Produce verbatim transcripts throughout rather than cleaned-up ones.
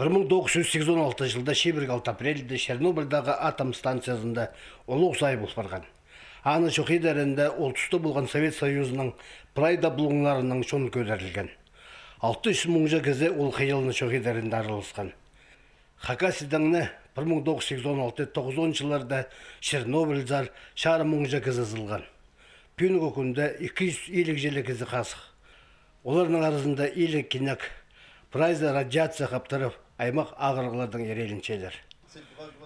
Пір муң тоғыс чӱс сигізон алты чылда чибіргі алты апрельде Чернобыльдағы атом станциязында улуғ сай пол парған. Аны чох идерінде ол туста полған Совет Союзының прай даа пулуңнарының чон кӧдірілген. Алты чӱс муңҷа кізі ол хыйалны чох идерінде араласхан. Хакасиядаң на пір муң тоғыс чӱс сигізон алты-тоғызон чылларда Чернобыльзар чарым муңҷа кізі ызылған. Пӱӱнгі кӱнде ікі чӱс илиг чіли кізі хазых. Оларның аразында илиг кинек, прайзы радиация хаптырып, аймах ағырығлардаң ирееленчелер.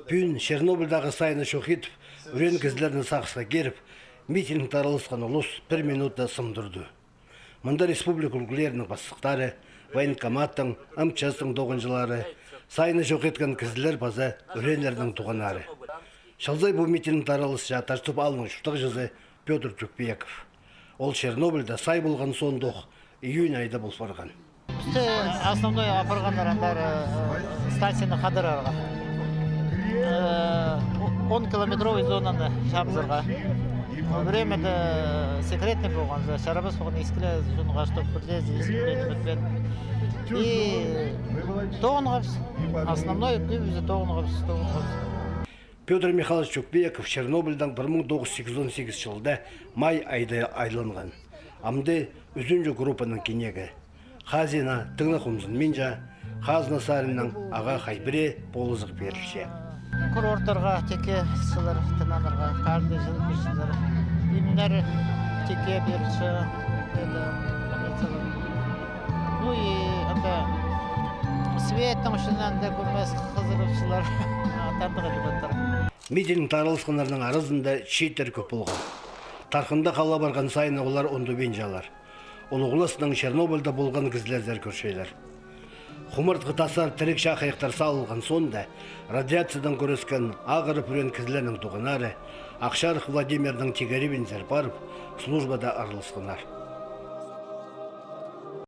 Пӱӱн Чернобыльдағы сайны чох идіп, ӱреен кізілерні сағысха киріп, митингте араласхан улус пір минутта сым турды. Мында республика ӱлкілерінің пастыхтары, военкоматтың, МЧС-тің тоғынҷылары, сайны чох иткен кізілер паза ӱрееннернің туғаннары. Чыл сай пу митингте араласча Тартып аалның чуртағҷызы Пётр Тюкбеков. Ол Чернобыльда сай полған соонда ох июнь айда пол парған. Пісті основной апарғаннар андар, э, станцияны хадырарға. Э, он километровый зонаны чабызарға. Времяда секретный полған, чарабас полған, искіле, чонға, чтоб пірлезі, искіле, ниме пілген. И тоғынғабыс. Основной кӧбізі тоғынғабыс, тоғынғабыс. Пётр Михайлович Тюкбеков Чернобыльдаң пір муң тоғыс чӱс сигізон сигізінҷі чылда май айда айланған. Амды ӱзінҷі группаның кинегі. Хазина, тыңнах омзынминча, хазна саринаң ағаа хай пірее полызығ пирілче. Курорттарға тикке сылар, тынанарға, каждый чыл пирчелер. Имнер тикке пирче, это, больницалар. Ну и анда светтің ӱчӱн анда кӧмес хызырыбысчалар, тантыға киліп. Митингте араласханнарның аразында чииттер кӧп полған. Тархында хала парған сайын олар ундубинчалар. Улуғласнаң Чернобыльда полған кізілерзер кӧрчелер. Хумартхы тастар, тіріг чахайахтар салылған соонда радиациядаң кӱрескен, ағырып ӱреен кізілернің туғаннары Ахчарых Владимирнің тигірібінзер парып, службада араласханнар.